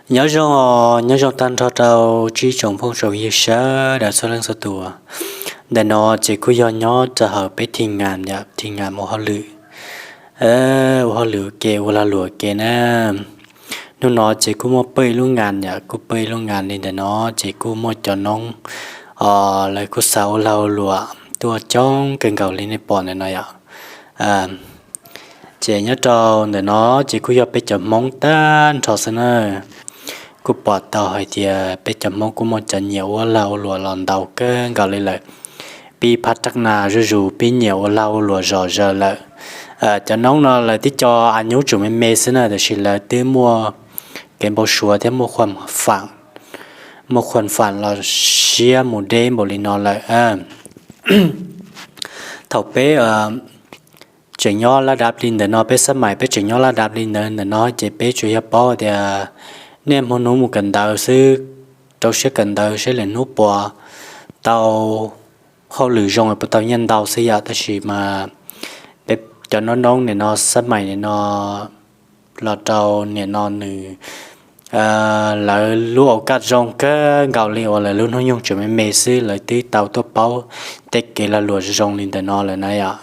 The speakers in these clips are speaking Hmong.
Nyob zoo, nyob zoo tag nrho rau tsoom phooj tsoom ywg sawv daws txhua leej txhua tus. Ntawm no ces kuj yog nyob rau hauv peb thim ngam yom, thim ngam ua hauj lwm, ua hauj lwm ke ua lag luam ke na. Hnub no ces kuj muaj pab ib lub ngam yom, kuj pab ib lub ngam li ntawm no ces kuj muaj cov noob, lawv kuj xav ua lag ua luam tuaj coob kawg nkaus li nej pom ntawm no yom. Ces nyob rau ntawm no ces kuj yog peb cov Hmoob tag nrho xwb na. Kuj pom tau hais tias peb cov Hmoob kuj muaj cov nyiam ua lag ua luam los ntau kawg nkaus li lawm. Pib phab rab nas zuj zus pib nyiam ua lag ua luam zom zaws lawm. Cov noob no lawv twb cov a nyuj tseem me me xwb na, tiam sis lawv twb muaj kev npau suav thiab muaj khuam fam, muaj khuam fam los siab mus deb npaum li no lawm. Thaum peb tseem nyob laj dab li ntawm no, peb xab mais peb tseem nyob laj dab li ntawd ntawm no ces peb tsuas yog paub tias niaj hmo hnub mus kawm ntawv xwb, rau siab kawm ntawv saib lwm hnub puas tau hauj lwm zoo puas tau nyiaj ntau xwb yom. Tab sis mas peb cov noob noob nim no xab mais nim no los rau nim no nws lawv lub au kaj zoo kawg nkaus li uas lawv lub hnub nyoog tseem me me xwb lawv twb tau tuaj paub tej kev lag luam zoo li ntawm no lawm na yom.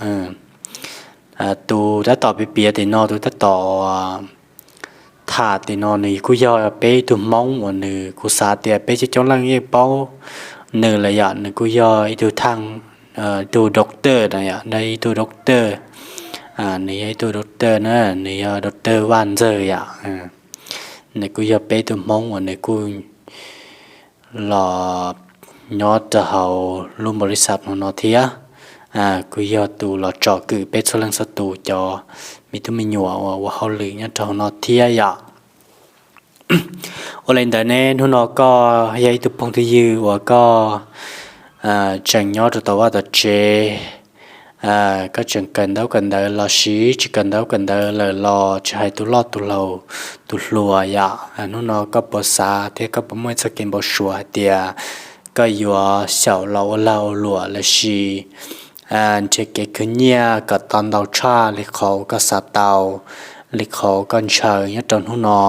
Tus tab tom piav piav tim no, tus tab tom tham tim no nws kuj yog peb ib tug Hmoob uas nws, kuv xav tias peb coob coob leej yeej paub nws lawm yom. Nws kuj yog ib tug thaaj, ib tug doctor no yom, ib tug doctor. Nws yog ib tug doctor na, nws yog doctor Vaj Ntxawg yom. Nws kuj yog peb ib tug Hmoob uas nws kuj los nyob rau hauv lub npaus lis xas hauv no thiab. Kuj yog tus los tsom kwm peb txhua leej txhua tus cov me tub me nyuam uas ua hauj lwm nyob rau hauv no thiab yom. Ua li ntawd ne, hnub no koj yog ib tug phooj ywg uas koj tseem nyob rau tom vaj tom tsev, koj tseem kawm ntaub kawm ntawv los sis tsis kawm ntaub kawm ntawv lawm los tsis hais tus loj tus laus tus hluas yom, hnub no koj puas xav thiab koj puas muaj ib txoj kev npau suav hais tias koj yuav xyaum los ua lag ua luam los sis nrhiav kev khwv nyiaj kom tau ntau tshaj li qhov koj xav tau, li qhov koj ntshaw nyob rau hnub no?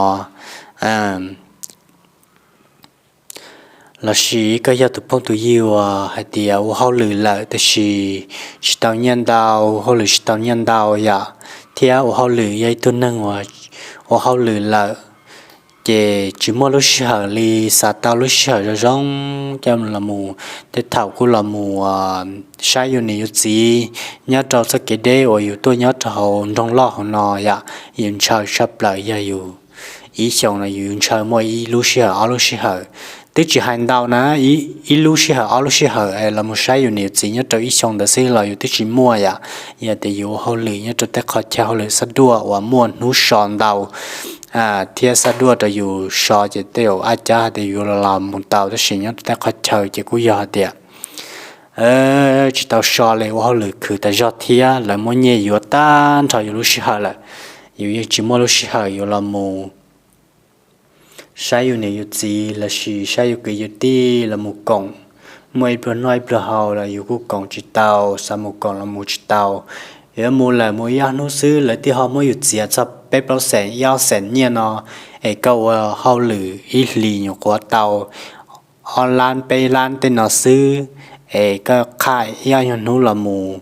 Los sis koj yog tus phooj tus ywg uas hais tias ua hauj lwm lawm tab sis tsis tau nyiaj ntau, hauj lwm tsis tau nyiaj ntau yom, thiab ua hauj lwm yog ib tug neeg uas ua hauj lwm lawm ces tsis muaj lub sij hawm li, xav tau lub sij hawm zoo zoo coj los mus tej thaum kuj los mus saib yus niam yus txiv nyob rau txoj kev deb uas yus tuaj nyob rau hauv nroog loj hauv no yom. Yus ntshaw tshaj plaws yog yus ib xyoos no yus ntshaw muaj ib lub sij hawm ob lub sij hawm, twb tsis hais ntau na, ib lub sij hawm ob lub sij hawm los mus saib yus niam yus txiv nyob rau ib xyoo ntawd xwb los yus twb tsis muaj yom. Yog tias yus ua hauj lwm nyob rau tej qhov chaw hauj lwm xab duaj uas muaj hnub so ntau thiab xab duaj rau yus so ces tej zaum ab cab hais tias yus los mus tau, tab sis nyob rau tej qhov chaw ces kuj yog hais tias tsis tau so li, ua hauj lwm khwv tas zog thiab lawv muab nyiaj yuav tag nrho yus lub sij hawm lawm. Yus yeej tsis muaj lub sij hawm yuav los mus saib yus niam yus txiv los sis saib yus kwv yus tij los mus koom, muaj ib pluag noj ib pluag haus los yus kuj koom tsis tau, xav mus koom los mus tsis tau. Yuav mus lawm mus ib ob hnub xwb lawv twb ho muab yus txiav txog peb plaub xees ib ob xees nyiaj no, es koj ua hauj lwm ib hlis nyuam qhuav tau ob lab peb lab tej no xwb, es koj qhaj ib ob nyuag hnub los mus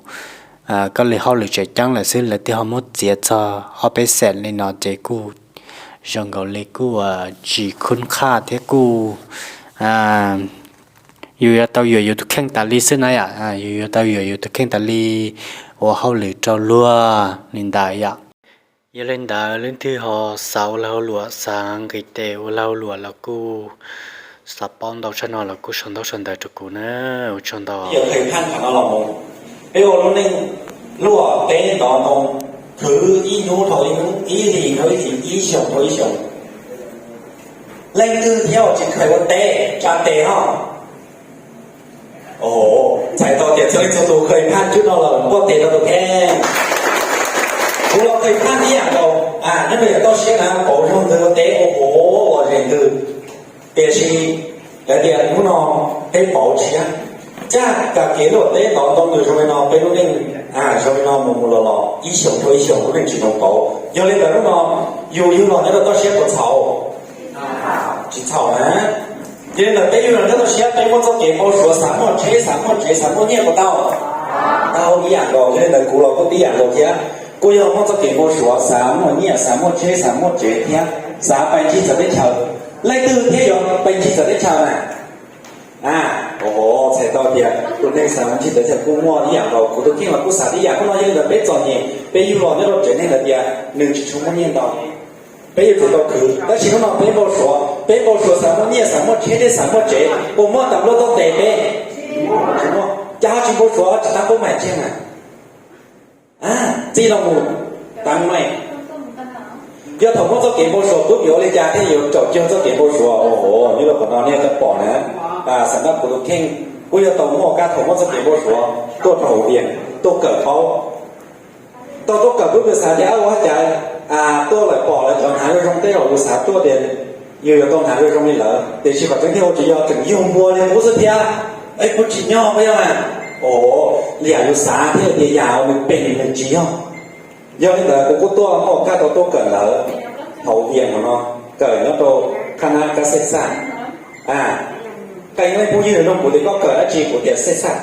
koj li hauj lwm tseem ceeb lawm xwb lawv twb ho muab txiav txog ob peb xees li no ces kuj zoo nkaus li kuj tsis khub qhaj thiab kuj yus yuav tau yuam yus tus kheej tas li xwb na yom. Yus yuav tau yuam yus tus kheej tas li, ua hauj lwm rau luag li ntawd yom. Yog li ntawd leej twg ho xav ua lag ua luam, xav nqis tes ua lag ua luam los kuj xav paub ntau tshaj no los kuj sau ntaub sau ntawv rau kuv na. Ua tsaug ntau. Peb ua lub neej luaj peb ntov ntoo, khwv ib hnub dhau ib hnub, ib hlis dhau ib hlis, ib xyoos dhau ib xyoos. Leej twg thiab uas tsis kheev ua teb tsa tes no? Ntxhais tau tias txhua leej txhua tus kheev phaj cub no los npuaj tes rau tus kheej. Kuv los kheev phaj ib yam nkaus, nyob rau yav toj siab na pauv zog ntws ua teb ua pov ua zes ntws. Tiam sis lawv tias hnub no peb pauv tshiab, caj kam kev luaj teb ntov ntoo ntws zoo li no peb lub neej zoo li no mus mus los los ib xyoos dhau ib xyoos lub neej tsis zoo pauv. Yog li ntawd hnub no yus yug los nyob rau toj siab puas txhaum? Tsis txhaum na. Yog li ntawd peb yug los nyob toj siab, peb muaj txoj kev npau suav xav muaj tsheb, xav muaj tsev, xav muaj nyiaj puas tau? Tau ib yam nkaus. Yog li ntawd kuv los kuj tib yam nkaus thiab, kuj yog muaj txoj kev npau suav xav muaj nyiaj, xav muaj tsheb, xav muaj tsev thiab xav pais ncig txawv teb chaws. Leej twg thiaj yuav pais ncig txawv teb chaws na? A, txhais tau tias tus neeg xav mus ncig txawv teb chaws kuj muaj ib yam nkaus, kuv tus kheej los kuj xav tib yam. Hnub no yog li ntawd peb txom nyem, peb yug los nyob rau tsev neeg lawm tias nws tsis tshua muaj nyiaj ntau. Peb yuav tsum tau khwv, tab sis hnub no peb npau suav, peb npau suav xav muaj nyiaj, xav muaj tsheb thiab xav muaj tsev, puas muaj tas npluaj tuaj ntes peb? Tsis muaj. Cas ho tsis npau suav, tsis tab pub mam tseg na? Txij no mus tav meej, yog thaum muaj txoj kev npau suav pub yuav ua li cas thiaj yuav caum cuag txoj kev npau suav? Nyob rau qhov no nej twb pom na, xam ntaj kuv tus kheej kuj yog tau muaj kab thaum muaj txoj kev npau suav tuaj rau hauv Vias, tuaj kawm paub. Tau tuaj kawm pub yus xav tias ua cas tuaj lawm pom lawv cov hnav zoo zoo tej zaum yus xav tuaj tias yus yuav tau hnav zoo zoo li lawv, tiam sis qhov tseeb thiaj ua tsis yog, tseem yug npua li qub xwb thiab. Es kuj tsis nyob puas yog mas? Os, liam yus xav thiab tias yam uas nws pem nws tsis yog. Yog li ntawd kuv kuj tuaj muaj kab tau tuaj kawm ntawv hauv Vias no, kawm nyob rau qhab nab kab xej xaj. Qee leej phooj ywg nug kuv tias koj kawm dab tsi, kuv tias xej xaj.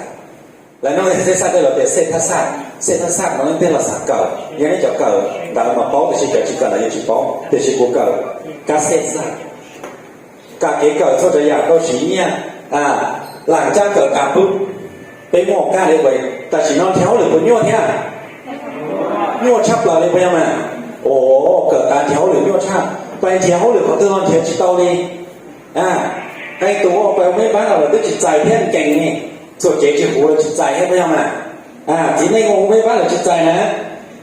Lawv nug xej xaj tej, lawv tias xej thab xaj, xej thab xaj no leej twg los xav kawm, yog nej cov kawm ntawv mas paub, tiam sis cov tsis kawm ntawv yeej tsis paub, tiam sis kuv kawm kab xej xaj. Kam kev kawm txhua tsav yam tau siv nyiaj, lam caj kawm kam pub. Peb muaj kab li, tam sim no nrhiav hauj lwm puas nyuaj thiab? Nyuaj tshaj plaws li puas yog mas? Os, kawm tas nrhiav hauj lwm nyuaj tshaj, pais nrhiav hauj lwm qhov twg los nrhiav tsis tau li. Qee tus ua pais ua meb npab no los twb tsis txais thiab nkees ne, txuam cev tsis huv los tsis txais thiab puas yog mas? Txiv neej ua meb npab los tsis txais na,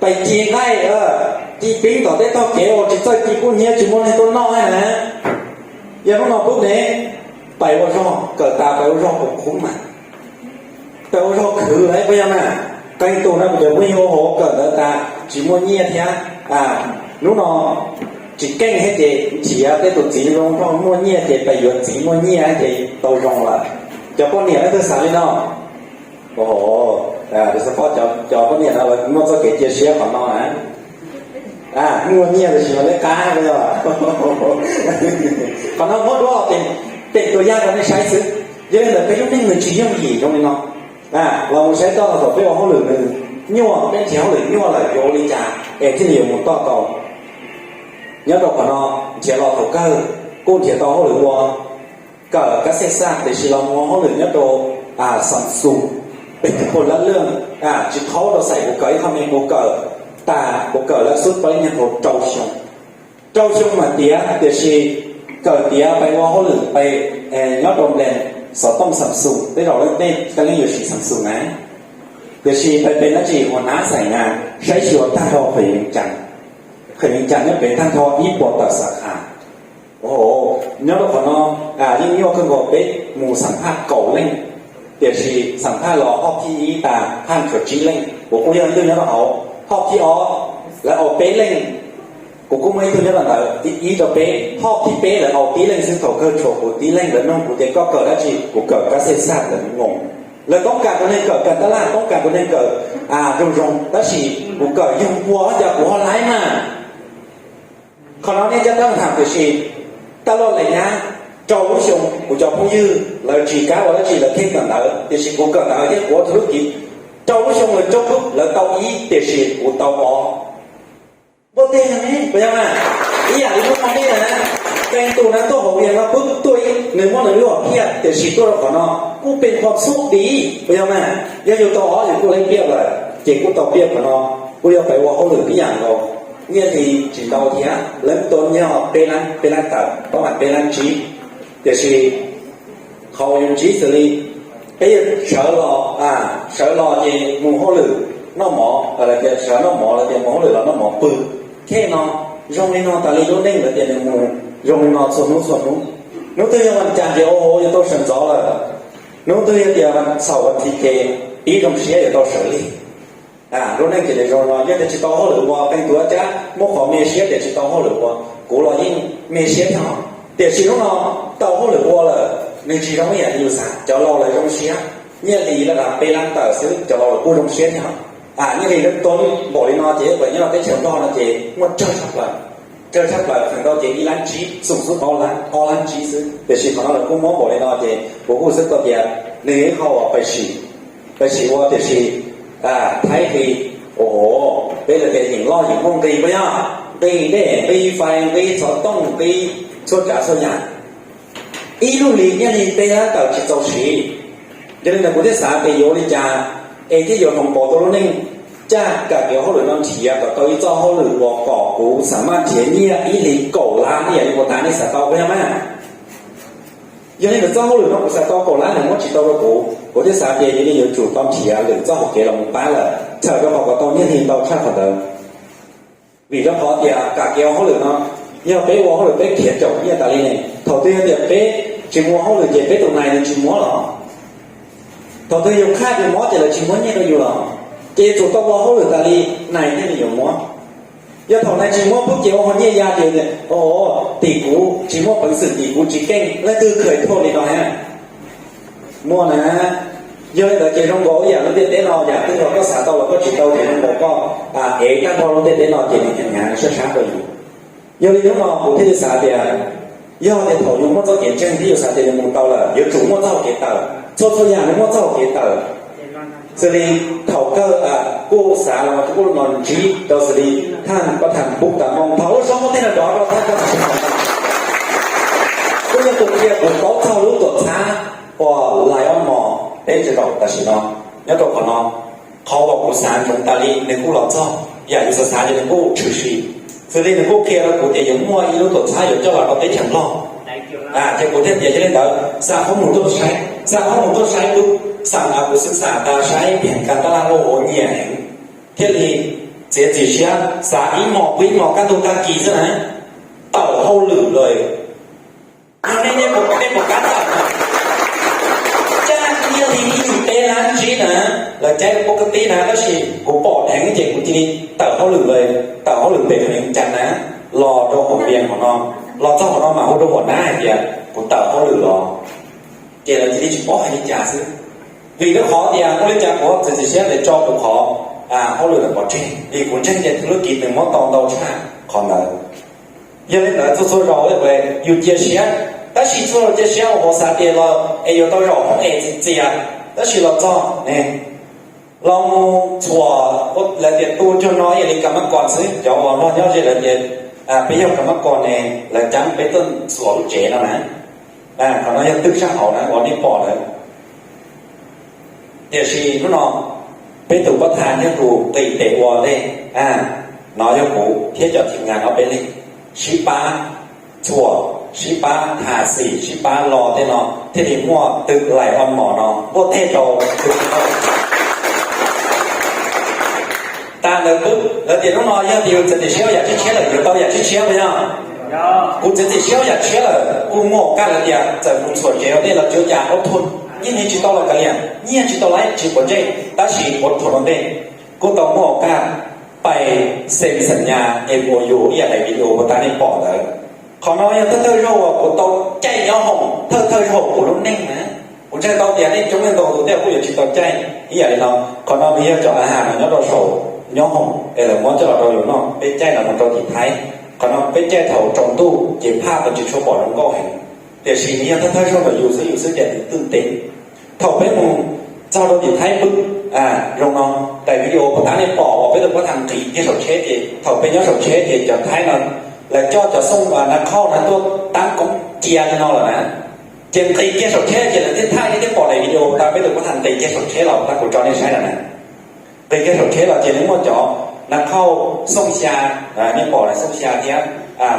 pais ci nqaij, ci pib tom teb tog kev uas tsis txawj ci kub hnyiab tsis muaj neeg tuaj noj na. Yog hnub no pub ne, pais ua zog, kawm tas pais ua zog pum khub mas, pais ua zog khwv lawm puas yog mas? Qee tus no kuv cov phooj ywg ua hauv kawm ntawv tas tsis muaj nyiaj thiab, hnub no tsis keej thiab ces nrhiav tej tus txiv zoo zog muaj nyiaj ces pais yuav txiv muaj nyiaj ces tau zoo lawm. Cov poj niam leej twg xav li no? Cov poj niam no lawv muaj txoj kev cia siab qhov no na. Muaj nyiaj los sis mas leb qab puas yog? Qhov no muab duab los pem tus yaj rau nej saib xwb. Yog li ntawd peb lub neej nws tsis yooj yim zoo li no. Los mus saib toj los thaum peb ua hauj lwm nws nyuaj, peb nrhiav hauj lwm nyuaj lawm yuav ua li cas es thiaj li yuav mus toj tau? Nyob rau qhov no, nrhiav los thaum kawg kuj nrhiav tau hauj lwm ua, kawm kab xej xaj tiam sis los mus ua hauj lwm nyob rau xam xus, peb tus pua lab lwj, tsis qhaub rau xais. Kuv kawm ib qho me, kuv kawm tas kuv kawm lab xub pab lib nyag tau rau xyoo. Rau xyoo mam tiav, tiam sis kawm tiav pais ua hauj lwm pais nyob rau nplees xov tooj xam xus, tej zaum leej tej kab leej yuav siv xam xus na. Tiam sis pais pem dab tsi ua nab xais nas saib xyuas tag nrho qhwv yees cas, qhwv yees cas nyob pem tag nrho ib puas tawm xav qhas. Nyob rau qhov no yeej nyuaj kawg nkaus, peb mus xam phaj kaum leej, tiam sis xam phaj los hoj thib ib tas phaj tshuav tsib leej, kuv kuj yog ib tug nyob rau hauv. Hoj thib ob lawv au peb leej, kuv kuj muaj ib tug nyob rau ntawd. Ib rau peb, hoj thib peb lawv au tib leej xwb, thaum kawg tshuav kuv tib leej. Lawv nug kuv tias koj kawm dab tsi, kuv kawm kab xej xaj. Lawv nyob, lawv toob kas tus neeg kawm kas tab laj, toob kas tus neeg kawm zoo zoo, tab sis kuv kawm yog npua, cas kuv ho laib mas. Qhov no nej caj dab tham, tiam sis taj loj lees nyab rau lub xyoo kuv cov phooj ywg lawv tsis kam ua dab tsi, lawv kheej kawm ntawv, tiam sis kuv kawm ntawv thiab kuv ua thub lub kiv. Rau lub xyoo lawv tsaub kub lawv tau ib, tiam sis kuv tau ob. Npua teg ne, puas yog mas? Ib yam li hnub no nej na, qee tus na tuaj hauv Vias no pub tuaj ib, nws muab nws lub hom phiaj, tiam sis tuaj rau qhov no kuj pem qhov xub dim, puas yog mas? Yog yus tau ob yus kuj leej piaj lawm, ces kuj tau piaj qhov no, kuj yog pais ua hauj lwm ib yam nkaus. Nyiaj hli tsis ntau thiab, lawv tua nyiaj peb lab, peb lab tawm, pab mam peb lab tsib. Tiam sis qhov uas yus ntsib xws li peb sawv los, sawv los ces mus hauj lwm noj mov, lawv tias sawv noj mov, lawv tias mus hauj lwm los noj mov pw. Khej no zoo li no tas li lub neej, lawv tias nws mus zoo li no txhua hnub txhua hnub. Hnub twg yog vas cas ces ua hauv yuav tau sawv ntxov lawm, hnub twg yog tias vas xaum vas thiv ces pib zoo siab yuav tau sawv li. Lub neej ces nws zoo no, yog tias tsis tau hauj lwm ua, qee tus cab muab qhov me siab tias tsis tau hauj lwm ua, kuv los yeej me siab thiab. Tiam sis hnub no tau hauj lwm ua lawm, nws tsis zoo ib yam li yus xav. Cov laus lawv zoo siab, nyiaj hli lawv peb lab tawm xwb cov laus lawv kuj zoo siab thiab. Nyiaj hli lawv tua npaum li no ces kom nyob teb chaws Nplog no ces muaj tsawg tshaj plaws. Tsawg tshaj plaws feem ntau ces ib lab tsib, xoom xub ob lab, ob lab tsib xwb. Tiam sis qhov no lawv kuj muab npaum li no ces kuv kuj xav tau tias nws ib qho uas pab sim, pab sim ua tiam sis Thaib nqi, o, peb lawv tias yeem loj yeem muaj nqi puas yog, nqi dej nqi fais nqi xov tooj nqi txhua tsav txhua yam. Ib lub hlis nyiaj li peb lab tawm tsis txaus siv. Yog li ntawd kuv thiaj xav tias yuav ua li cas es thiaj yuav hloov pauv tau lub neej, caj kam kev ua hauj lwm no nrhiav kom tau ib txoj hauj lwm uas kom kuv xam maj nrhiav nyiaj ib hlis kaum lab ib yam li puas tas nej xav tau puas yog mas. Yog li ntawd txoj hauj lwm no kuv xav tau kaum lab nws muab tsis tau rau kuv, kuv thiaj xav tias yog li yuav tsum tau nrhiav lwm txoj hauv kev los mus pab lawm, txhawm rau qhov kom tau nyiaj hli ntau tshaj qhov ntawd. Vim rau qhov tias kam kev ua hauj lwm no, yog peb ua hauj lwm peb khiav caum nyiaj tas li ne, thaum twg yog tias peb tsis mus ua hauj lwm ces peb tus nais nws tsis muab los? Thaum twg yus qhaj yus mob ces lawv tsis muab nyiaj rau yus los? Ces yuav tsum tau ua hauj lwm tas li nais thiaj li yuav muab. Yog thaum nais tsis muab pub ces ua nyiaj ya ces, o, tim kuv tsis muaj peev xwm, tim kuv tsis keej, leej twg khaws thauj li no na? Muaj na. Yog li ntawd ces zoo nkaus ib yam lub ntiaj teb no, yam twg los koj xav tau los koj tsis tau ces zoo nkaus koj ev tag nrho lub ntiaj teb no ces nws hnyav hnyav sab sab rau yus. Yog li hnub no kuv thiaj li xav tias, yog tias thaum yus muaj txoj kev ntseeg thiab yus xav tias yus mus tau lawm, yuav tsum muaj txoj hauv kev tawm, txhua txhua yam nws muaj txoj hauv kev tawm. Xws li thaum kawg kuj xav los kuj los ntsib rau xws li thaj pab tham pub tas moo thaum lub sab muaj tej no rov rau thaj koj tam sim no. Kuj yog tus qhia kuv paub txog lub tuam txhab uas lais ob mos peb tsis zaum tam sim no. Nyob rau qhov no, qhov uas kuv xav ntsoov tas li nws kuj los txog, yam yus xav xav ces nws kuj tshwm sim. Xws li nws kuj qhia rau kuv tias yuav muaj ib lub tuam txhab yuav coj los rau teb chaws Nplog. Ces kuv thiaj tias yog li ntawd xa qhob mus tuaj saib, xa qhob mus tuaj saib kuv, xa kuv xwb xa tas saib pheem kas tab laj lauj ua nyiam heev, thiaj li txiav txim siab xa ib hmos pub ib hmos kaj ntug tag kis xwb na, tawm hauj lwm lawm. Nej, nej puas kam tawm? Caj nyiaj li ib yim peb lab ntsib na, lawv caij pub kab tib na, tab sis kuv pom dheev ces kuv cia li tawm hauj lwm lawm, tawm hauj lwm pem Pheej Cas na, los rau hauv Vias hauv no, los txog hauv no mas hu rau huam nab hais tias kuv tawm hauj lwm los. Ces lawv cia li tsis paub hais li cas xwb. Vim rau qhov tias muaj li cas kuv txiav txim siab lawv tso kuv qhov hauj lwm ntawd pov tseg, vim kuv ntseeg tias thwj lub kiv nws muab tau ntau tshaj qhov ntawd. Yog li ntawd txhua txhua zaus yus cia siab, tab sis txhua zaus cia siab ua hauv xav tias los es yuav tau zaum hoob es txias txias, tab sis los txog ne, los mus txhuam lawv tias tu cuag no ib yam li kam mab kos xwb, cov uas noj nyob ze lawv tias peb yog kam mab kos ne, lawv cab peb tuaj txhuam lub tsev no na. Qhov no yog twb sab hauv na uas nej pom lawm. Tiam sis hnub no peb tus pab tham nyob tus nqis tes ua ntej, no yog kuv thiab cov thim nas no peb leeg sib pab txhuam, sib pab tham xim, sib pab lo tej no thiaj li muaj twm lais ob mos no npuaj teg rau tus. Tas ntawd xwb lawv tias hnub no yog tias yus txiav txim siab ua yam tshiab tshiab lawm yuav tau yam tshiab tshiab puas yog? Kuv txiav txim siab ua yam tshiab lawm kuj muaj hauv kaj lawv tias txawm kuv txhuam tsev ua ntej los tsuav cas ua thuam, nyiaj nyiag tsis tau los kav liam, nyiag tsis tau laib tsis quav ntsej, tab sis ua thuam ua ntej kuj tau muaj hauv kaj pais xem xas nyas es ua yus ib yam daim video uas tas nej pom ntawd. Qhov no yog thawj thawj zaug uas kuv tau caij nyob hoom, thawj thawj zaug kuv lub neej na. Kuv ntseeg tau tias nej coob leej ntau tus tej kuj yuav tsis tau caij ib yam li no. Qhov no nws yog cov a has no nyob rau saum nyob hoom es lawv muab coj los rau yus noj, peb caij los mus rau tim Thaib. Qhov no peb caij thaum tsaus ntuj ces phaj tau tsis tshua pom zoo nkauj heev, tiam sis nws yog thawj thawj zaug ntawm yus xwb, yus xwb tias nws twj ntev. Thaum peb mus txog rau tim Thaib pwb, zoo no, daim video puas tas nej pom uas peb tus pab tham nqis kiag saum tsheb ces thaum peb nyob saum tsheb ces cov Thaib no lawv coj cov xooj nas khauj na tuaj tab koob cia li no lawm na. Ces nqis kiag saum tsheb ces lawv thiaj thaij thiab pom daim video tas peb tus pab tham nqis kiag saum tsheb los tab kuv tso nej saib lawm na. Nqis kiag saum tsheb los ces nws muaj cov nas khauj xooj xya, nej pom xooj xya thiab,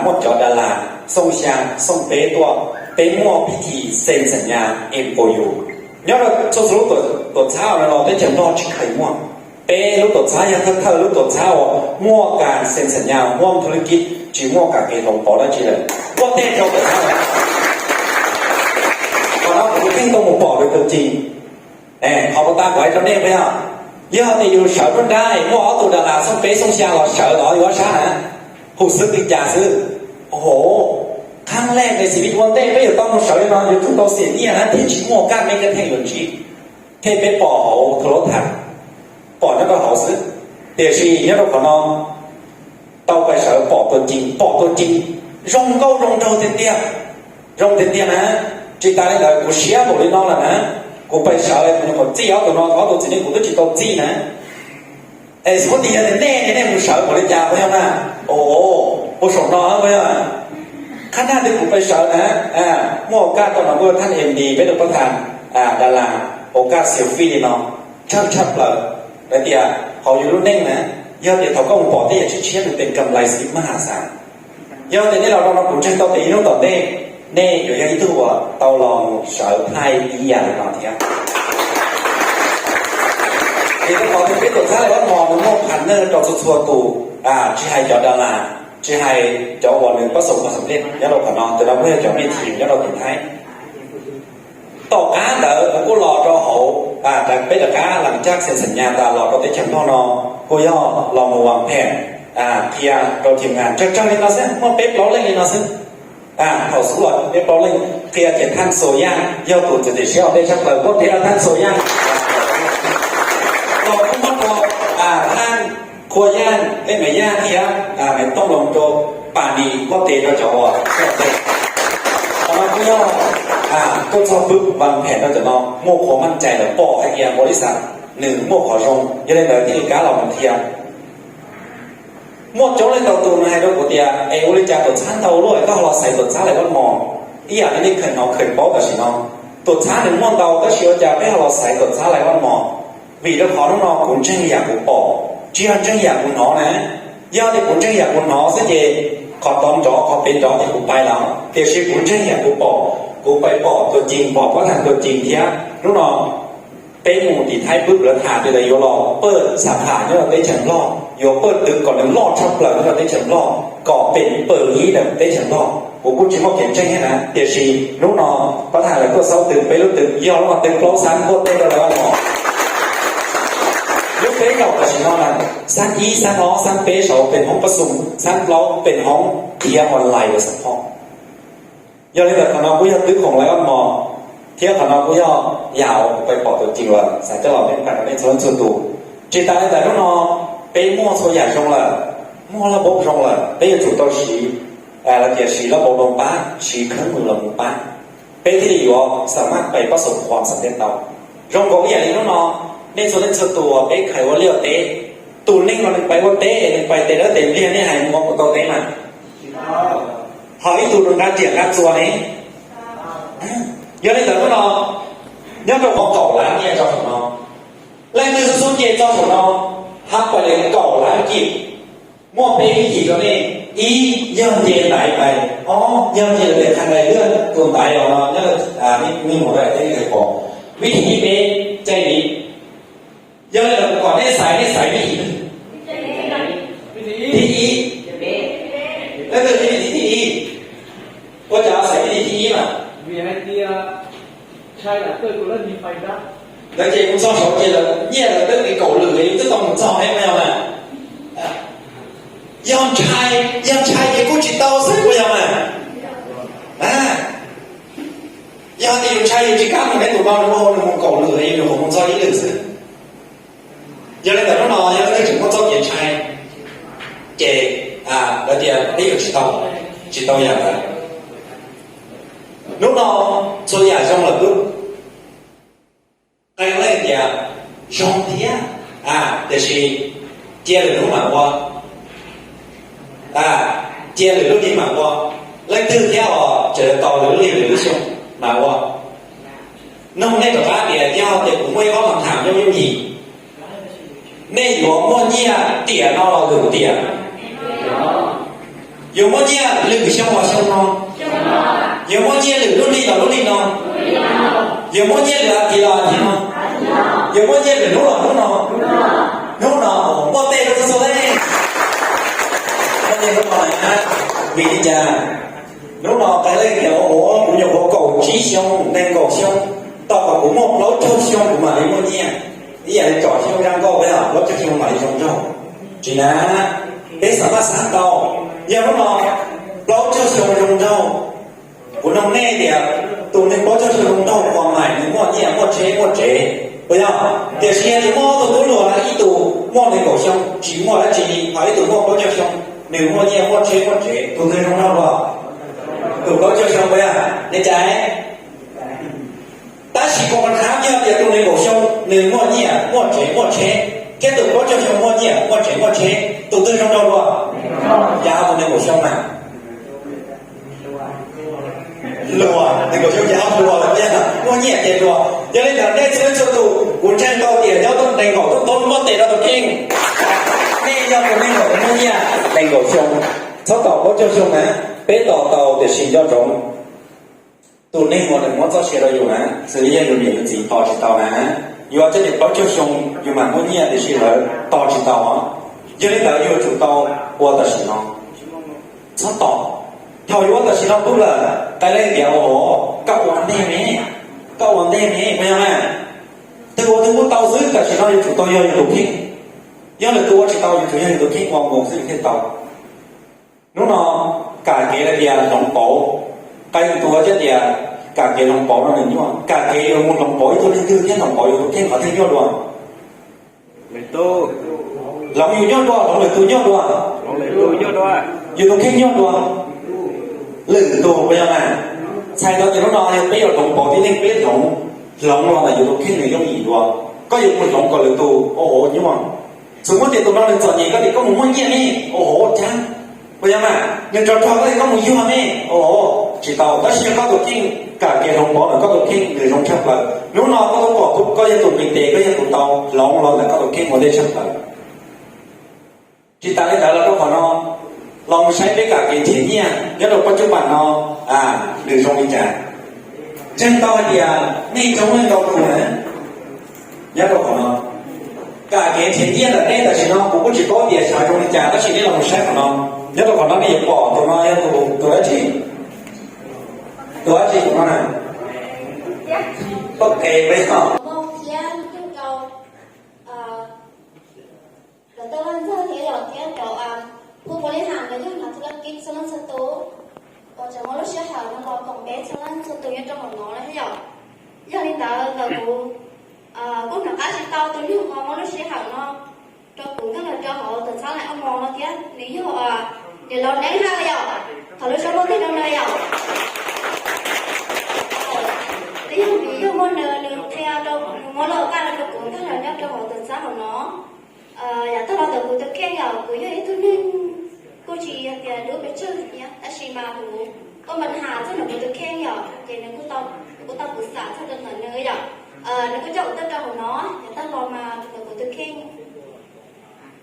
muaj cov das las xooj xya xooj peb tuaj, peb muaj pib thim xem xas nyas em pos yus. Nyob rau txhua txhua lub tuam txhab no los teb chaws Nplog tsis kheev muaj. Peb lub tuam txhab yog thawj thawj lub tuam txhab uas muaj kas xem xas nyas, muaj thu lwj kib, tsis muaj kas kev hloov pauv dab tsi lawm. Npuaj teg rau tuam txhab. Qhov no kuv yeej tau mus pom lawv tus ci. Qhov puas tas kuv hais rau nej puas yog? Yog tias yus sawv nruab nrab muaj ob tug das las xooj peb xooj xya los sawv los yuav sab na, hu xwb li cas xwb. Hov, qhab lej me xim li ua ntej peb yuav tau mus sawv li no yuav tsum tau xiam nyiaj na thiab tsis muaj kaj me kaj theej yuav ntsib. Thiab peb pom hauv thaum lub tham, pom nyob rau hauv xwb. Tiam sis nyob rau qhov no, tau pais sawv pom tus cees, pom tus cees zoo nkauj zoo nraug tiag tiag, zoo tiag tiag na. Tsis tas li ntawd kuv siab npaum li no lawm na, kuv pais sawv kuv nyuam qhuav txij ob tug no, ob tug txiv neej kuv twb tsis tau txij na. Es xub tias yog tias nej, nej mus sawv npaum li cas puas yog na? O, puag saum no puas yog? Qhab nag twg kuv pais sawv na, muaj au kaj tau no kuj thaj M D peb rau pab tham, Dalas, au kaj selfie li no, tshaj tshaj plaws. Hais tias hauv yus lub neej na, yog tias thaum koj mus pom tej yam tshiab tshiab nws pem kam lais xim mas has xav. Yog tias nej los rau no kuv ntseeg tau tias ib hnub tom ntej nej yuav yog ib tug uas tau los mus sawv thaij ib yam li no thiab. Vim rau qhov tias peb tuam txhab Lais Vaj Mos nws muaj partner rau txhua txhua tus, tsis hais cov Dalas, tsis hais cov uas nws pab xaum pab xam lej nyob rau qhov no, tus no kuj yog cov me thim nyob rau tim Thaib. Tom qab ntawd kuv kuj los rau hauv, peb rov qab lees caj xeem xeem nyas tas los rau teb chaws Nplog no, kuj yog los mus vas phem qhia rau team ngam tsawg tsawg li no xwb, muaj peb plaub leej li no xwb. Thaum xub los peb plaub leej qhia ces Thaj Xua Yaj yog tus txiav txim siab ua ntej tshaj plaws, muab piav rau Thaj Xua Yaj. Los kuj muab rau Thaj Qhua Yaj, Maiv Yaj thiab Maiv Tooj los rau Pas Nis, muab piav rau cov uas, qhov no kuj yog tuaj txog pwb vas phem rau cov no muaj qhov maj cai lawm, pom hais tias npaum li xav nws muaj qhov zoo, yog li ntawd thiaj li kam los mus qhia. Muaj coob leej ntau tus nws hais rau kuv tias es ua li cas tuam txhab ntau luaj es koj ho los xaiv tuam txhab Lais Vaj Mos? Ib yam li nej kheev hnov kheev paub tam sim no, tuam txhab nws muaj ntau tab sis ua cas peb ho los xaiv tuam txhab Lais Vaj Mos? Vim rau qhov hnub no kuv ntseeg yam kuv pom, tsis yog ntseeg yam kuv hnov na. Yog tias kuv ntseeg yam kuv hnov xwb ces qhov tod nrov qhov pem nrov ces kuv pais lawm, tiam sis kuv ntseeg yam kuv pom, kuv pais pom tuam cees, pom pab tham tuam cees thiab. Hnub no peb mus tim Thaib pwb lawv tham tias yuav los pawj xab pham nyob rau teb chaws Nplog, yuav pawj twv kom nws loj tshaj plaws nyob rau teb chaws Nplog, kom pem pawg ib ntawm teb chaws Nplog. Kuv kuj tsis muaj kev ntseeg thiab na, tiam sis hnub no pab tham lawv tuaj xaub twv peb lub twg, yog lub no twv plaub xab npuaj tej rau lawv mos. Lub peb yaum tam sim no na, xab ib, xab ob, xab peb saud pem hoob pab xum, xab plaub pem hoob qhia online lawm xab phob. Yog li ntawd qhov no kuj yog twb khoom Lais Vaj Mos, thiab qhov no kuj yog yam uas kuv pais pom tuam cees lawm, xav coj los pab tham rau nej txhua leej txhua tus. Tsis tas li ntawd hnub no peb muaj txhua yam zoo lawm, muaj laj npaum zoo lawm, peb yuav tsum tau siv, lawv tias siv laj npaum no pab, siv khab mws los mus pab, peb thiaj li yuav xam maj pais pab xaum qhuas xam tej tau. Zoo nkaus ib yam li hnub no nej txhua leej txhua tus uas peb khais ua liaj ua teb, tus neeg uas nws pais ua teb es nws pais tes dawb tes npliag nej hais mus ua kuv tau teb mas ho ib tug nqa riam nqa txuas ne. Yog li ntawd hnub no nyob rau qhov kaum lab nyiaj tso saum no, leej twg xub xub nce tso saum no, hab pais li kaum lab nyiaj. Muaj peb vib thim rau nej, ib yog nce ntaiv pais, ob yog nce lawv tias qha nqaij lwaj tus ntaiv os no nyob, nej mus rau teb kawg pom. Vib thim thib peb, caij li, yog li ntawd kuv kom nej xaiv, nej xaiv vib thim twg? Thib ib. Leej twg vib thim thib ib? Ua cas xaiv vib thim thib ib mas? Ntawd ces kuv txog saud ces lawv nyiaj lawv twb li kaum lwm es yus twb tau mus txog ne, puas yog mas? Yog ntshai, yog ntshai ces kuj tsis tau xwb, puas yog mas? Yog tias yus ntshai yus tsis kam mus neb tus no, nws ua nws mus kaum lwm es yus nyuam qhuav mus txog ib lwm xwb. Yog li ntawd hnub no yog leej twg tseem muaj txoj kev ntshai ces lawv tias peb yuav tsis tau, tsis tau yam ntawd. Hnub no txhua yam zoo lawm lub qee leej tias zoo thiab, tiam sis cia lwm hnub mam ua, cia lwm lub hli mam ua. Leej twg thiab os tseem tau lwm lub hli lwm lub xyoo mam ua. Noog nej rov qab tias yog tias kuv muaj ib ob tham tham yooj yooj yim, nej yuav muaj nyiaj tiam no los lwm tiam? Yuav muaj nyiaj lwm xyoo los xyoo no? Yuav muaj nyiaj lwm lub hli los lub hli no? Yuav muaj nyiaj lwm as thiv los as thiv no? Yuav muaj nyiaj lwm hnub los hnub no? Hnub no muaj tej lub xub xub ne. Vim li cas? Hnub no qee leej tias ua kuv nyuam qhuav kaum tsib xyoo, nees nkaum xyoo, tos kom kuv muaj plaub caug xyoo kuv mam li muaj nyiaj. Ib yam li tsom xyoo zaj nkauj peb os, plaub caug xyoo mam li zoo nraug. Tsis na, peb xam maj xav tau, yog hnub no plaub caug xyoo zoo nraug. Kuv noog nej tias tus neeg plaub caug xyoo zoo nraug uas mas nws muaj nyiaj muaj tsheb muaj tsev, puas yog? Tiam sis yog tias muaj ob tug tub hluas, ib tug muaj nees nkaum xyoo tsis muaj dab tsi li, ho ib tug muaj plaub caug xyoo, Nws muaj nyiaj muaj tsheb muaj tsev, tus twg zoo nraug dua? Tus plaub caug xyoo puas yog? Nej cais. Tab sis kuv qhov khab yog tias tus nees nkaum xyoo nws muaj nyiaj muaj tsev muaj tsheb, thiab tus plaub caug xyoo muaj nyiaj muaj tsev muaj tsheb, tus twg zoo nraug dua? Cas tus nees nkaum xyoo mas luag, nees nkaum xyoo ces ho luag lawm, muaj nyiaj ces luag. Yog li ntawd nej txhua leej txhua tus, kuv ntseeg tau tias nyob tus nees nkaum tuaj tau muaj tes rau tus kheej. Nej yog tus nees nkaum muaj nyiaj, nees nkaum xyoo, txhob tos plaub caug xyoo na, peb tos tau tiam sis nco ntsoov tus neeg uas nws muab txoj sia rau yus na, xws li yog yus niam yus txiv tos tsis tau na, yuav coj niam plaub caug xyoo yus mam muaj nyiaj tiam sis lawv tos tsis tau. Yog li ntawd yuav tsum tau ua tam sim no, txhob tos. Thaum yuav ua tam sim no pub lawm, qee leej tias, o, koj ua ntej ne, koj ua ntej ne, puas yog na? Twg ua twg kuj tau xwb, tam sim no yuav tsum tau yog yus tus kheej. Yog lwm tus ua tsis tau, yuav tsum yog yus tus kheej ua nkoos xwb thiaj tau. Hnub no kam kev hais tias hloov pauv, qee tus hais tias kam kev hloov pauv no nws nyuaj, kam kev yuav mus hloov pauv ib tug leej twg thiab hloov pauv yus tus kheej qhov twg nyuaj dua? Hloov yus nyuaj dua, hloov lwm tus nyuaj dua? Yus tus kheej nyuaj dua, lwm tus puas yog na? Txhais tau tias hnub no yog peb yuav hloov pauv tib neeg, peb hloov, hloov los ntawm yus tus kheej nws yooj yim dua. Koj yuav mus hloov kom lwm tus ua hauv nyuaj. Txhua muab tias tus no nws txom nyem koj tias koj mus muaj nyiaj ne, ua hauv cab, puas yog mas? Nws rog rog koj tias koj mus yuag ne, ua hauv tsis tau. Tab sis yog koj tus kheej kam kev hloov pauv ntawm koj tus kheej nws zoo tshaj plaws. Hnub no koj tau pom koj yog tus nqis tes, koj yog tus tau hloov los ntawm koj tus kheej ua ntej tshaj plaws. Tsis tas li ntawd los rau qhov no, los mus saib peb kam kev nrhiav nyiaj nyob rau pab cub pam no, nws zoo li cas. Ntseeg tau hais tias nej coob leej ntau tus na nyob rau qhov no. Kam kev nrhiav nyiaj ntawm nej tam sim no kuv kuj tsis paub tias xyov zoo li cas, tab sis nej los mus saib qhov no. Nyob rau qhov no nej yuav pom tus no yog tus, tus dab tsi? Tus dab tsi tus no na? Poj ke peb no. Cov tub vaj ntxawg thiab yog thiab cov phu ua li has los yog nas thu laj kib txhua leej txhua tus uas tseem muaj lub sij hawm no los koom peb txhua leej txhua tus nyob rau hauv no na thiab yom. Yog li ntawd ntawm kuv kuj rov qab tsis tau tus neeg uas muaj lub sij hawm no rau kuv nkag los rau hauv tus txhab lais ob mos no thiab nws yog niam laus Neeb Hawj yom, thaum lub suab muaj tig rau nws yom. Nws yog vim yog muaj nws, nws qhia rau, nws muab lub kaj rau kuv nkag los nyob rau hauv tus txhab hauv no. Yav tag los ntawm kuv tus kheej yom, kuv yog ib tug neeg kuj tsis yog tias dub pes tsawg thiab, tab sis mas kuv tuaj npa has txog ntawm kuv tus kheej yom, ces nws kuj tau, kuv tau kuv xam txog rau ntawm nws yom. Nws kuj coj kuv tuaj rau hauv no, yav tag los mas ntawm kuv tus kheej,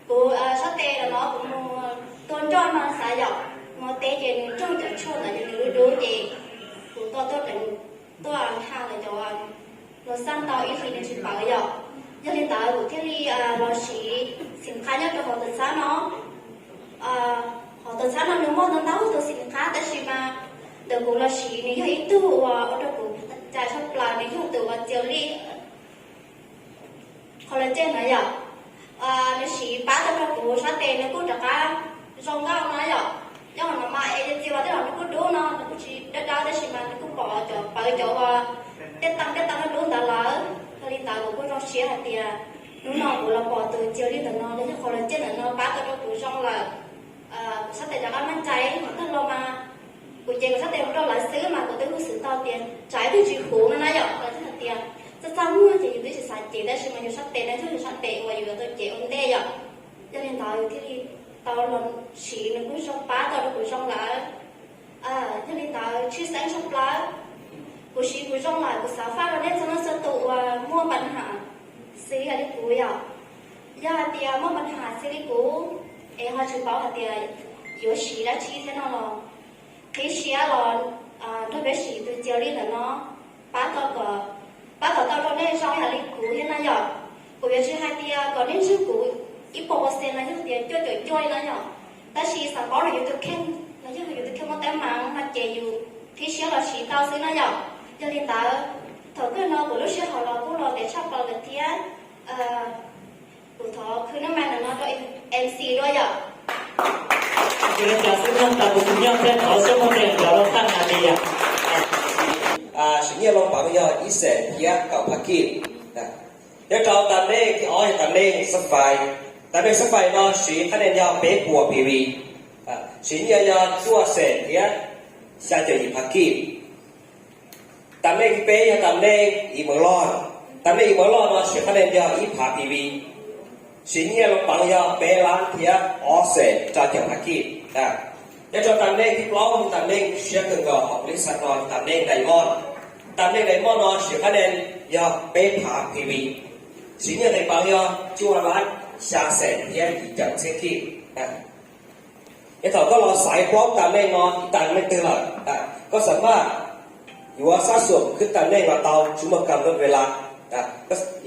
kuv sab tes los no kuv mus tua nroj no xav yom, mus teb ces nws raug cov tshuaj ntawd ces nws dub dub ces kuv tuaj tuaj tuaj ha ntawm cov los xaj tau ib hlis nws tsis pawv yom. Yog li ntawd kuv thiaj li los siv xim qab nyob rau hauv tus txhab no. Hauv tus txhab no nws muaj ntau ntau tus xim qab tab sis mas ntawm kuv los siv nws yog ib tug uas ua rau kuv cais tshaj plaws, nws yog tus uas txiaus lij qhov lawv ceg ntawd yom. Nws siv pab tau rau kuv sab tes nws kuj rov qab zoo nkauj na yom. Nyob hauv no mas es yog txiv uas tej zaum nws kuj dub no nws kuj tsis dawb dawb tab sis mas nws kuj pom cov pawv cov uas tej tag tej tag dub dub ntawd lawm. Yog li ntawd kuv kuj zoo siab hais tias hnub no kuv los pom tus txiaus lij ntawm no los yog qhov lawv ceg ntawm no pab tau rau kuv zoo lawm. Kuv sab tes rov qab meej cai tag los mas kuv ces kuv sab tes mus rau lawv xwb mas kuv twb hu xwm tau tias tsam ib tug tsis huv no na yom, lawv thiaj hais tias txaj txaj muag ces yus twb tsis xav cev tab sis mas yus sab tes no yog yus sab tes uas yus yuav tau cev ua ntej yom. Yog li ntawd yus thiaj li tau los siv nws kuj zoo pab tau rau kuv zoo lawm. Yog li ntawd tshwj xeeb tshaj plaws kuv siv kuv zoo lawm kuv xav faj rau nej txhua leej txhua tus uas muaj npa has xws li kuv yom. Yog hais tias muaj npa has xws li kuv es ho tsis paub hais tias yuav siv dab tsi thiab no los qhib siab los nrog peb siv tus txiaus lij ntawm no pab tau kom, pab kom tau rau nej zoo yam li kuv thiab na yom. Kuv yuav tsis hais tias kom nej ntseeg kuv ib puas percent los yog tias cuaj caum cuaj li na yom, tab sis xav paub rau yus tus kheej los yog yus tus kheej muaj teeb meem no ces yus qhib siab los siv tau xwb na yom. Yog li ntawd thaum kawg no kuv lub sij hawm los kuj los ntev tshaj plaws lawm thiab. Kuv thov khwv naj mai ntawm no rau MC dua yom. Ces li cas xwb nyob tas kuv tus nyob thiab thov xub muaj tes nrov rau tag nab li yom. Siv nyiaj loo pawv yog ib xees thiab kaum phav kij. Nyob rau tas mej thib ob yog tas mej xab fais. Tas mej xab fais no siv qhab nia yog peb puas PV. Siv nyiaj yog cuaj xees thiab xya caum yim phav kij. Tam neej thib peb yog tam neej ib mev loj. Tam neej ib mev loj no siv qhab nen yog ib phav P V. Siv nyiaj los peev yog peb lab thiab ob xees rau caum phav kij. Nyob rau tam neej thib plaub, tam neej siab kawg nkaus hauv pab li xav no, tam neej dais moj. Tam neej dais moj no siv qhab nen yog peb phav P V. Siv nyiaj tes peev yog cuaj lab xya xees thiab yim caum txhiab kij. Yog thaum koj los xaiv plaub tam neej no ib tam neej twg lawm, koj xam maj yuav sab xum khwb tam neej los tau, tsis muaj kam nrov ve las.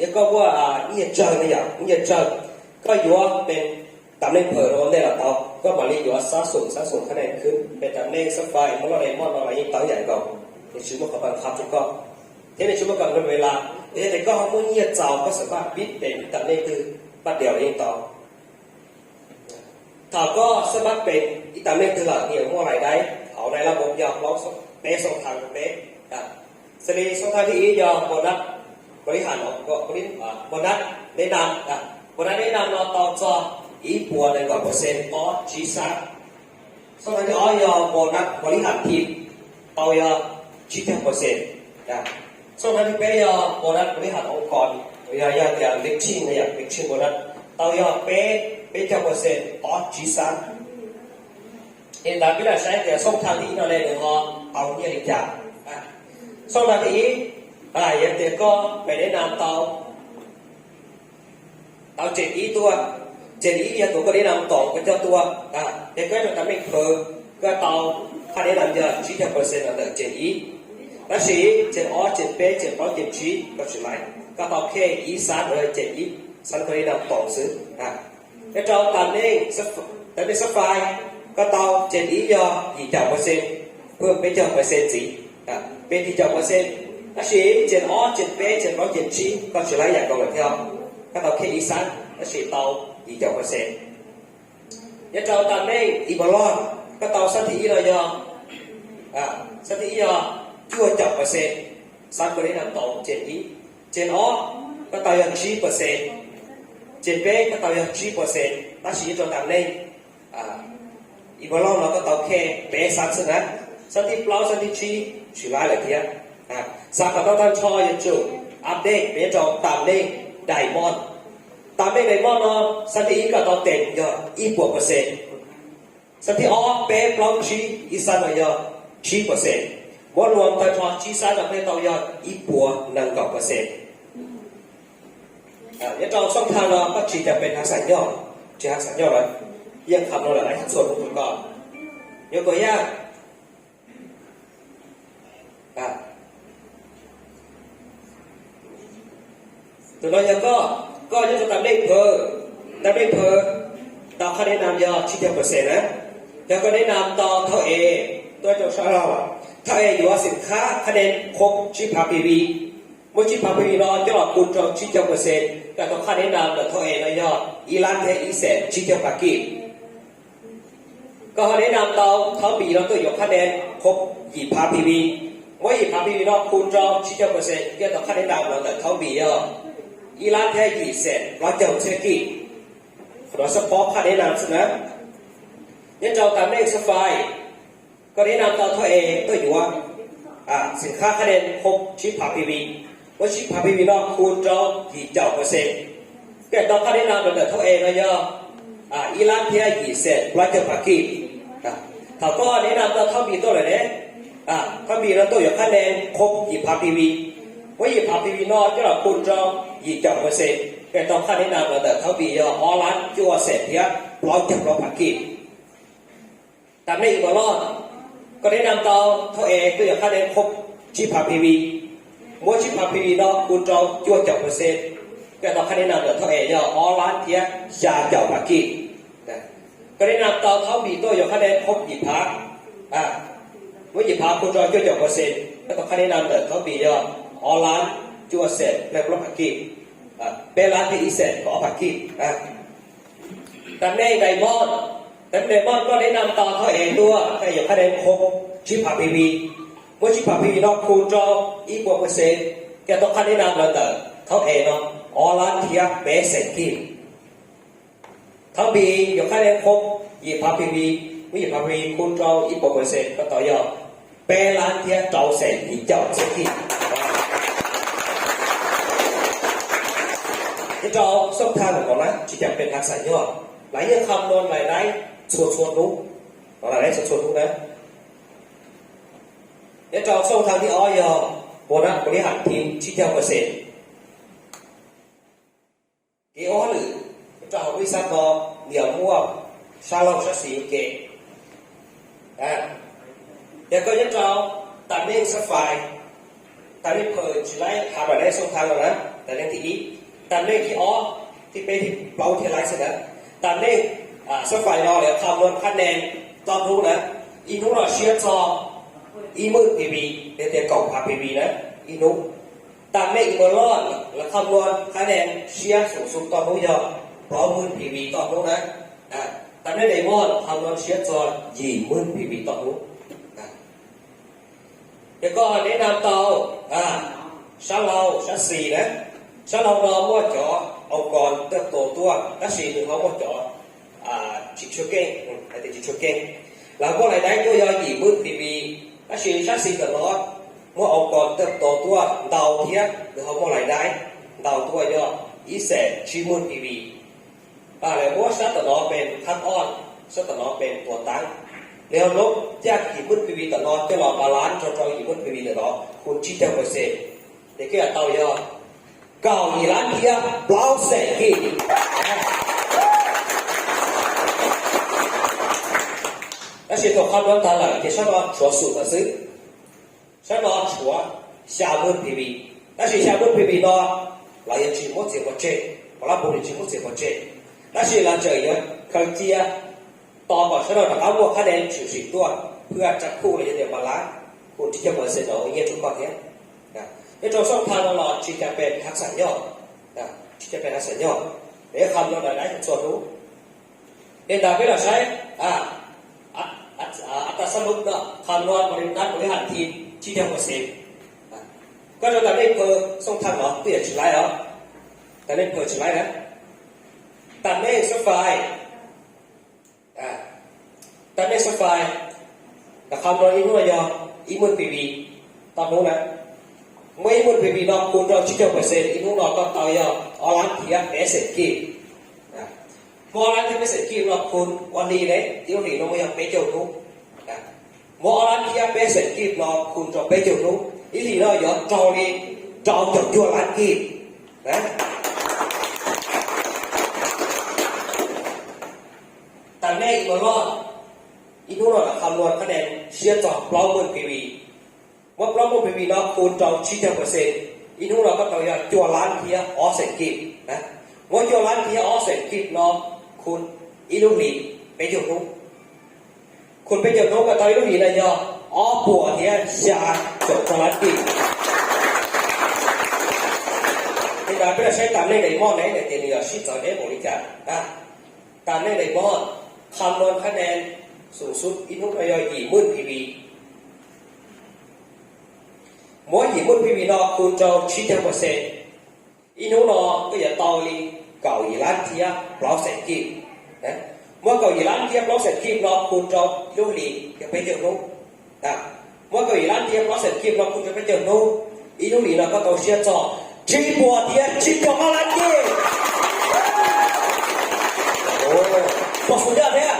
Yog koj muaj nyiaj tsawg no yom, muaj nyiaj tsawg, koj yuav pes tam neej phaws rau ua ntej los tau, koj mam li yuav sab xum sab xum qhab nen khwb pes tam neej sab fais muab loj dais moj no los yeej tau ib yam nkaus, nws tsis muaj qhov pab khab rau koj, thiab nws tsis muaj kam nrov ve las. Yog tias koj ho muaj nyiaj txaus koj xam maj pib pes tam neej twg paj diaus los yeej tau. Thaum koj xab mab pes ib tam neej twg lawm, nws yuav muaj lais dai hauv nai laj mus yog plaub, peb xoo thas peb. Xws li xoo thas thib ib yog bonus, bonus, bonus neb nam, bonus neb nam no tau txog ib puas nees nkaum percent, ob tsib xab. Xoo thas thib ob yog bonus, bonus has thib, tau yog tsib caug percent. Xoo thas thib peb yog bonus, bonus has oo kos, yog yog tias lib tsij no yog lib tsij bonus, tau yog peb, peb caug percent, ob tsib xab. Es ntawd peb lam saib tias xoo thas thib ib no ne nws ho tau nyiaj li cas. Xoo thas thib ib, yog tias koj pes neb nam tau tau tseem ib tuaj, tseem ib yog tus koj neb nam toom koj coj tuaj, yog koj rau tam neej phaws, koj tau qhab neb nam yog tsib caug percent los ntawm tseem ib. Tab sis tseem ob, tseem peb, tseem plaub, tseem tsib koj tsis laib, koj tau khej ib xab los yog tseem ib xab koj neb nam toom xwb. Nyob rau tam neej, tam neej sab fais, koj tau tseem ib yog yim caum percent, peb caug percent ntxiv, peb caug percent. Tab sis tseem ob, tseem peb, tseem plaub, tseem tsib koj tsis laib yam nkaus lawm thiab, koj tau khej ib xab tab sis tau yim caum percent. Nyob rau tam neej ib mev loj, koj tau xab thib ib no yog, xab thib ib yog cuaj caum percent, xab koj neb nam toom tseem ib. Tseem ob, koj tau yog tsib percent. Tseem peb koj tau yog tsib percent, tab sis nyob rau tam neej ib mev loj no koj tau khej peb xab xwb na. Xab thib plaub, xab thib tsib tsis laib lawm thiab. Xav kom tau tag nrho yuav tsum update peb nyob rau tam neej dais moj. Tam neej dais moj no, xab thib ib koj tau tes yog ib puas percent. Xab thib ob, peb, plaub, tsib, ib xab no yog tsib percent. Muab luas tag nrho tsib xab no peb tau yog ib puas nees nkaum percent. Nyob rau xoo thas no koj tsis tas pes hnav xam nyoj, tsis hnav xam nyoj lawm, yeej qham no lawm, txhua tus koj yuav kom yaj. Tus no yog koj, koj nyob rau tam neej phaws, tam neej phaws tau qhab neb nam yog tsib caug percent na. Yog koj neb nam tau thaub es tuaj rau sab laug, thaub es yuav xim khab qhab neb khob tsib phav P V. Muab tsib phav P V no coj los khu rau tsib caug percent, koj tau qhab neb nam ntawm thaub es no yog ib lab thiab ib xees tsib caug phav kij. Koj ho neb nam tau thaub npis no tuaj yuav qhab neb khob yim phav P V. Muab yim phav P V no khu rau tsib caug percent, koj tau qhab neb nam los ntawm thaub npis yog ib lab thiab yim xees plaub caug txhiab kij. Qhov no xab pob qhab neb nam xwb na. Nyob rau tam neej sab fais, koj neb nam tau thaub es tuaj yuav xim khab qhab neb khob tsib phav P V. Muab tsib phav P V no khu rau yim caum percent, koj tau qhab neb nam los ntawm thaub es no yog ib lab thiab yim xees plaub caug phav kij. Thaum koj neb nam tau thaub npis tuaj lawm ne, thaub npis no tuaj yuav qhab neb khob yim phav P V. Muab yim phav P V no coj los khu rau yim caum percent, koj tau qhab neb nam los ntawm thaub npis yog ob lab cuaj xees thiab plaub caug plaub phav kij. Tam neej ib mev loj, koj neb nam tau thaub es tuaj yuav qhab neb khob tsib phav P V. Muab tsib phav P V no khu rau cuaj caum percent, koj tau qhab neb nam ntawm thaub es yog ob lab thiab xya caum phav kij. Koj neb nam tau thaub npis tuaj yuav qhab neb khob yim phav, muab yim phav khu rau cuaj caum percent, koj tau qhab neb nam ntawm thaub npis yog ob lab cuaj xees plaub phav kij, peb lab thiab ib xees kaum ob phav kij. Tam neej dais moj, tam neej dais moj koj neb nam tau thaub es tuaj, thaub es yuav qhab neb khob tsib phav P V. Muab tsib phav P V no khu rau ib puas percent, koj tau qhab neb nam los ntawm thaub es no ob lab thiab peb xees kij. Thaub npis yuav qhab neb khob yim phav P V. Muab yim phav phav pis khun rau ib puas percent, koj tau yog peb lab thiab rau xees yim caum txhiab kij. Nyob rau xooj thaj no na, tsis tas pes hav xam nyoj, lawv yeej kham nua lais daib txhua txhua hnub, lais daib txhua txhua hnub na. Nyob rau xooj thaj thib ob yog puas nab kuv li ham thim tsib caug percent. Kev ua hauj lwm nyob rau hauv lub xab no, nws muaj sab laug sab xis ua ke. Yog koj nyob rau tam neej sab fais, tam neej phaw tsis laib hav pam deb xooj thaj no na, tam neej thib ib, tam neej thib ob, thib peb, thib plaub thiaj laib xwb na. Tam neej sab fais no lawv kham nua qhab nees toj hnub na, ib hnub no siab txog ib mwj P V, yog tias kaum phav P V na, ib hnub. Tam neej ib mwj loj lawv kham nua qhab nees siab xoom xu toj hnub yog plaub mwj P V toj hnub na. Tam neej dais moj kham nua siab txog yim mwj P V toj hnub. Yog koj neb nam tau sab laug sab xis na, sab laug no muaj cov au kos tej tus tuaj tab sis nws ho muaj cov tsis tshua keej, hais tias tsis tshua keej. Lawv muaj lais daib tuaj yog yim mwj P V, tab sis sab xis ntawm no muaj au kos tej tus tuaj ntau thiab nws ho muaj lais daib ntau tuaj yog ib xees tsib mwj P V. Lawv muab sab tom no pes thab oj, sab tom no pes tuas taab. Nws ho lub caj yim mwj P V tom no coj los pas lab nrog rau yim mwj P V ntawm no khun tsib caug percent, ces koj yuav tau yog kaum yim lab thiab plaub xees kij. Tab sis thaum kham nua tag lawm ces sab no tshuav xum lawm xwb. Sab no tshuav xya mwj P V, tab sis xya mwj P V no lawv yuav tsis muab txiav pov tseg, qhov lab npus nws tsis muab txiav pov tseg, tab sis lawv tseem yuav khaws cia tos kom sab no rov qab muaj qhab nees tshwm sim tuaj phwj tsa khuj los yog tias pas lab, khun tsib caug percent no ua nyiaj rau koj thiab. Nyob rau xooj thaj no los tsis tas pes hav xam nyoj, tsis tas pes hav xam nyoj, es kham nua lais daib txhua hnub. Li ntawd peb los saib, a tas xab lub no kham nua kuv li ham thim tsib caug percent. Koj rau tam neej phaw xooj thaj no twb yog tsis laib os, tam neej phaw tsis laib na. Tam neej sab fais, tam neej sab fais, tam kham nua ib hnub no yog ib mwj P V toj hnub na. Muab ib mwj P V no khun rau tsib caug percent, ib hnub no koj tau yog ob lab thiab peb xees kij. Muab ob lab thiab peb xees kij no khun ua hli ne, ib lub hlis no muaj yog peb caug hnub. Muab ob lab thiab peb xees kij no khun rau peb caug hnub, ib hlis no yuav raug li rau caum cuaj lab kij. Tam neej ua loj, ib hnub no lawv kham nua qhab nees siab txog plaub mwj P V. Muab plaub mwj P V no khun rau tsib caug percent, ib hnub no koj tau yog cuaj lab thiab ob xees kij. Muab cuaj lab thiab ob xees kij no khun ib lub hlis peb caug hnub. Khun peb caug hnub koj tau ib lub hlis no yog ob puas thiab xya caum rau lab kij. Li ntawd peb los saib tam neej dais moj ne, hais tias nws yuav sib txawv deb npaum li cas. Tam neej dais moj kham nua qhab nees xoom xu ib hnub no yog yim mwj P V. Muab yim mwj P V no khun rau tsib caug percent, ib hnub no koj yuav tau li kaum yim lab thiab plaub xees kij. Muab kaum yim lab thiab plaub xees kij no khun rau ib lub hlis yog peb caug hnub. Muab kaum yim lab thiab plaub xees kij no khun rau peb caug hnub, ib lub hlis no koj tau siab txog tsib puas thiab tsib caug ob lab kij. Puas xus yog thiab?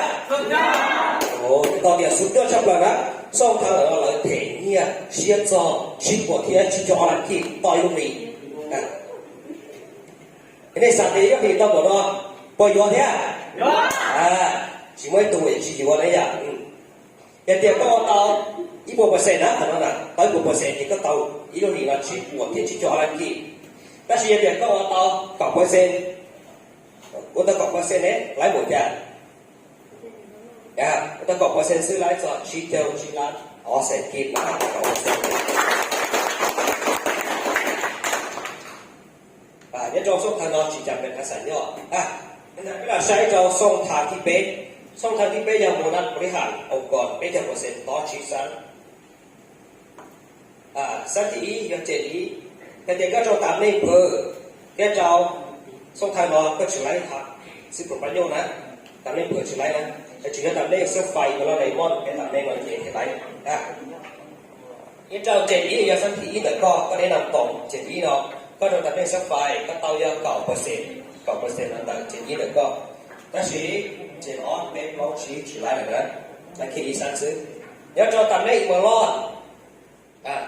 Tau tias xus yog tshaj plaws na. Xooj thaj lawm no lawv them nyiaj siab txog tsib puas thiab tsib caug ob lab kij toj ib lub hlis. Nej xav tias ib lub hlis tau npaum no puas yuav thiab? Tsis muaj ib tug tsis yuav na yom. Yog tias koj ua tau ib puas percent na, qhov no na, tau ib puas percent ces koj tau ib lub hlis no tsib puas thiab tsib caug ob lab kij. Tab sis yog tias koj ua tau kaum percent, ua tau kaum percent ne, laib npaum cas? Ua tau kaum percent xwb laib txog tsib caug tsib lab ob xees kij na. Nyob rau xooj thaj no tsis tas pes hav xam nyoj. Peb los saib rau xooj thaj thib peb. Xooj thaj thib peb yog mus nab pov li ham au kos peb caug percent tob tsib xab. Xab thib ib yog tsem ib, yog tias koj rau tam neej phaw thiab rau xooj thaj no koj tsis laib hav xib pum pab nyuj na, tam neej phaw tsis laib na. Tsis yog tam nej xab fais los nais mos, tam nej no ces thiaj li. Nyob rau ces ib yog xab thib ib ntawm koj, koj dej nam toom ces ib no, koj rau tam nej xab fais koj tau yog kaum percent, kaum percent no ntawm ces ib ntawm koj. Tab sis ces ob peb plaub tsib tsis laib lawm na, laib kiag ib xab xwb. Nyob rau tam nej mos loj,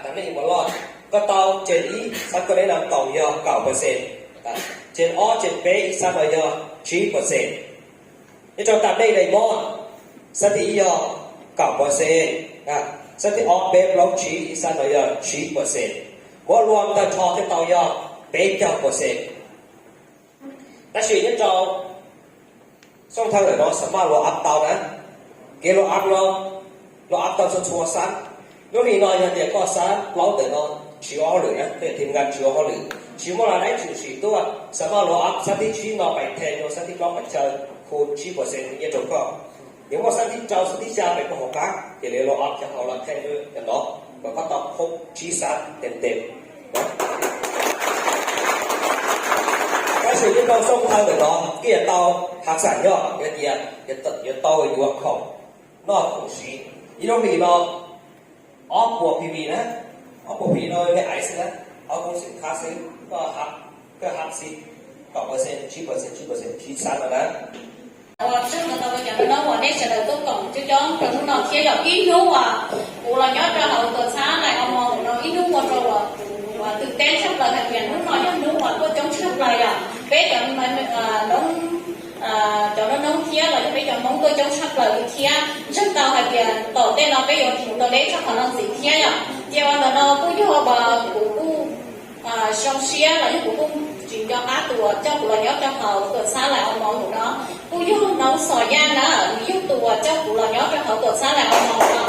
tam nej mos loj, koj tau ces ib xab koj dej nam toom yog kaum percent, ces ob ces peb ib xab no yog tsib percent. Nyob rau tam nej nais mos, xab thib ib yog kaum percent, xab thib ob peb plaub tsib ib xab no yog tsib percent. Muab luam tag nrho thiaj tau yog peb caug percent. Tab sis nyob rau xooj thawj ntawm no xam maj luam ab tau na, kev luam ab no, luam ab tau txhua txhua xab. Lub hli no yog tias koj xab plaub ntawm no tsis ua hauj lwm na, koj yog team nqa tsis ua hauj lwm, tsis muaj lam dab tsi tuaj, xam maj luam ab xab thib tsib no pais them rau xab thib plaub qhov chaw, khu tsib percent nyiaj rau koj. Yog muaj xab thib rau xab thib xya pais rau hauv qab ces lawv luam ab cov hauv los them rau cov no, kom koj tau khoob tsib xab tes tes. Tab sis nyob rau xooj thawj ntawm no koj yuav tau hav xam nyob, yog tias yuav tau yuav khoom noj khoom siv, ib lub hlis no ob puas P V na, ob puas P V no me aiv xwb na, ob koob xwm thab xwb, koj hav xwb, kaum percent, tsib percent, tsib percent, tsib xab no na. Uas txog ntawm cov no uas nej sawv daws tuaj koom coob coob rau hnub no thiab yog ib hnub uas kuv los nyob rau hauv tuam txhab Lais Au Mo no ib hnub ua rau uas kuv uas twm teb tshaj plaws hais tias hnub no yog hnub uas tuaj coob tshaj plaws yom. Peb cov noob, cov noob noob thiab los yog peb cov Hmoob tuaj coob tshaj plaws li thiab ntseeg tau hais tias tom ntej no peb yuav mus tau deb tshaj qhov no ntxiv thiab yom. Ces uas ntawm no kuj yog uas kuv kuj zoo siab los yog kuv kuj tsis nco qab tus uas coj kuv los nyob rau hauv tuam txhab Lais Au Mo no, kuj yog noob Xos Yaj na, nws yog tus uas coj kuv los nyob rau hauv tuam txhab Lais Au Mo no.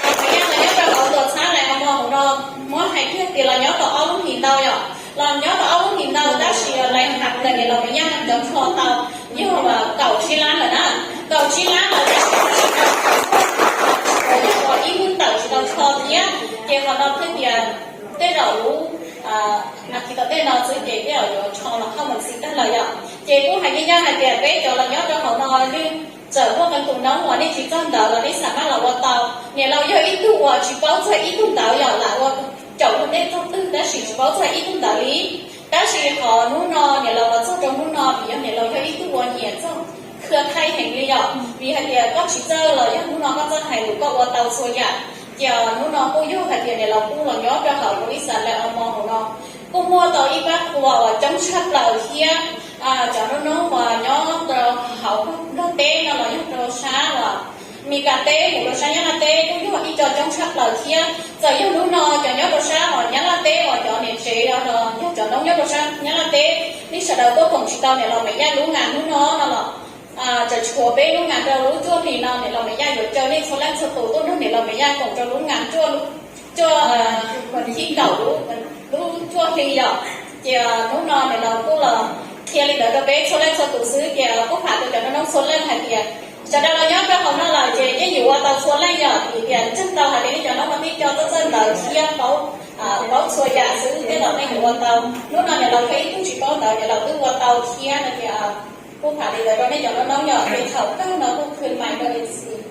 Xos Yaj los nyob rau hauv tuam txhab Lais Au Mo no, muab hais kiag tias los nyob tau ob lub hlis ntau yom, los nyob tau ob lub hlis ntau tab sis lais hais tias niam laus Maiv Yaj cov nrho tau yog kaum tsib lab lawm na, kaum tsib lab lawm tab sis yog ua ib lub ntawm tsis tau nrho thiab, ces qhov no thiaj tias tej zaum lub as thiv tom ntej no xwb ces tej zaum yuav nrho los hauj mus xis tag lawm yom. Ces kuj hais nyab nyab hais tias peb cov los nyob rau hauv no yeej txawm muaj qee tus noob uas nej tsis txawj ntawv los nej xam maj los ua tau. Niam laus yog ib tug uas tsis paub txog ib tug ntawv yom, lam ua caum tus dej txog twg tab sis tsis paub txog ib tug ntawv li. Tab sis qhov hnub no niam laus los txog rau hnub no vim yog niam laus yog ib tug uas nyiam txog khwv thaij heev li yom, vim hais tias koj tsis txawj los yog hnub no koj txawj hais lus koj ua tau txhua yam. Ces hnub no kuj yog hais tias niam laus kuj los nyob rau hauv kuv ib xav lawm o mo hauv no kuj muaj tau ib pab qhua uas coob tshaj plaws thiab cov noob noob uas nyob rau hauv nplog teb no los yog rau sab uas Mes Kas teb mus rau sab Nyab Laj teb kuj yog ib co coob tshaj plaws thiab. Txawm yog hnub no cov nyob rau sab uas Nyab Laj teb uas cov niam tsev los yog cov noob nyob rau sab Nyab Laj teb, nej sawv daws tuaj koom tsis tau niam laus Maiv Yaj lub nas hnub no no los tseem tshuav peb lub nas rau lub cuaj hlis no niam laus Maiv Yaj yuav caw nej txhua leej txhua tus tuaj nrog niam laus Maiv Yaj koom rau lub nas cuaj, cuaj, thib nkaum lub cuaj hli yom. Ces hnub no niam laus kuj los qhia li ntawd rau peb txhua leej txhua tus xwb. Ces kuj tham rau cov noob noob txhua leej hais tias sawv daws los nyob rau hauv no lawm ces yeej yuav ua tau txhua leej yom, vim tias ntseeg tau hais tias nej cov noob no tib co txawj txawj ntawv thiab paub, paub txhua yam xwb tej zaum nej yuav ua tau. Hnub no niam laus yog ib tug tsis paub ntawv niam laus twb ua tau thiab no ces kuj tham li ntawd rau nej cov noob noob yom. Ces thaum kawg no kuj khwv mais rau ib xis